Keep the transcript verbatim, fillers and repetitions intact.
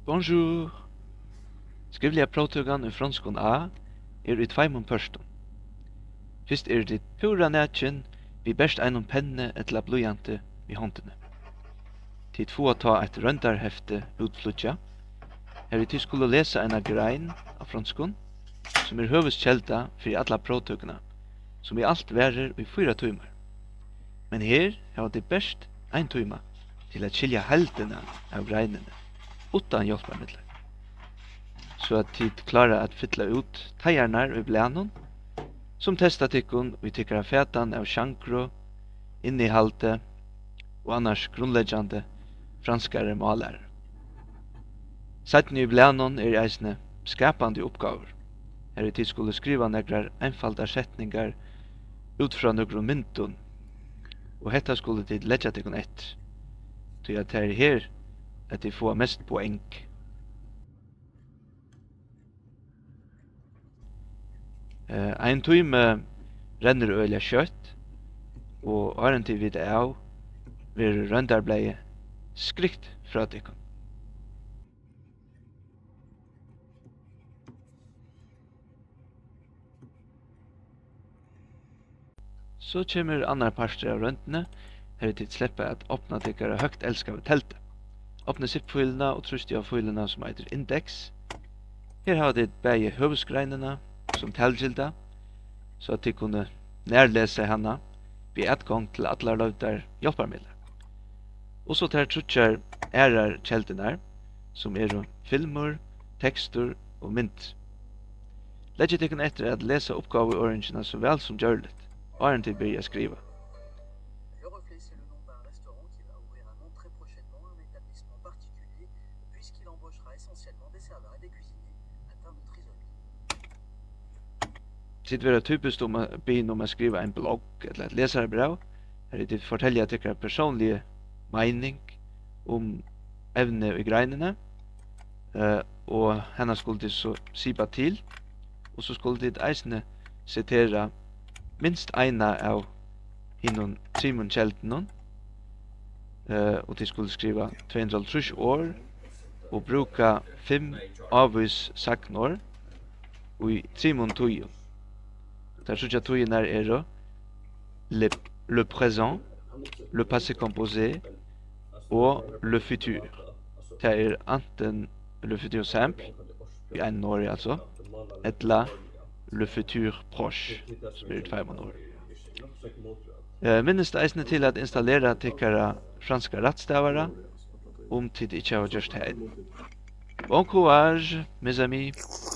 Bonjour. Skrivliga próvtøkan í fronskum A er í tveimum pørtum. Fyrst eru tit púra nakin við bert einum penni ella blýanti í hondini. Tit fáa tá eitt royndarhefti útflýggjað, har ið tit skulu lesa eina grein á fronskum, sum er høvuðskelda fyri alla próvtøkuna, sum í alt varir í fýra tímar. Men her hava tit bert ein tíma til at skilja heildina av greinini, uttan hjálparmidlar, so at tit klára at fylla út teigarnar í blaðnum, sum testa tykkum í tykkara fatan av sjangru, innihaldi og annars grundleggjandi franskari mállæru. Seinni í blaðnum eru eisini skapandi uppgávur, har ið tit skulu skriva nakrar einfaldar setningar út frá nøkrum myndum, og hetta skulu tit leggja tykkum eftir, tí at tað er her, at tit fáa mest poeng. Eh, ein tími rennur øgiliga skjótt, og áðrenn tit vita av, verður royndarblaðið skrikt frá tykkum. So kemur annar partur av royndini, har tit sleppa at opna tykkara høgt elskaðu teldu. Opnið zip-fíluna og trýstið á fíluna, sum eitur Index. Her hava tit bæði høvuðsgreinina sum talgilda, so at tit kunnu nærlesa hana við atgongd til allar loyvdar hjálparmiðlar. Og so tær tríggjar aðrar keldurnar, sum eru filmur, tekstur og mynd. Leggið tykkum eftir at lesa uppgávuorðingina so væl sum gjørligt, áðrenn tit byrja at skriva. Le Reflet, c'est le nom d'un restaurant qui va ouvrir à Nantes très prochainement, un établissement particulier, puisqu'il embauchera essentiellement des serveurs et des cuisiniers atteints de trisomie. Tit verða typiskt um at, biðin um at skriva ein blogg ella eitt lesarabræv, har tit fortelja tykkara persónligu meining um evnið í greinini, eh, og hana skulu tit so sipa til, og so skulu tit eisini sitera minst eina av hinum trimum keldunum, eh, og tit skulu skriva tvey hundrað og hálvtrýss orð og brúka fimm ávís sagnorð í trimum tíðum. Tær tríggjar tíðirnar eru le, le présent, le passé composé og le futur. Tað er antin le futur simple, í einum orði altso, ella le futur proche, sum er í tveimum orðum. Eh, minnist eisini til at installera tykkara franska rættstavara, um tit ikki hava gjørt tað enn. Bon courage, mes amis!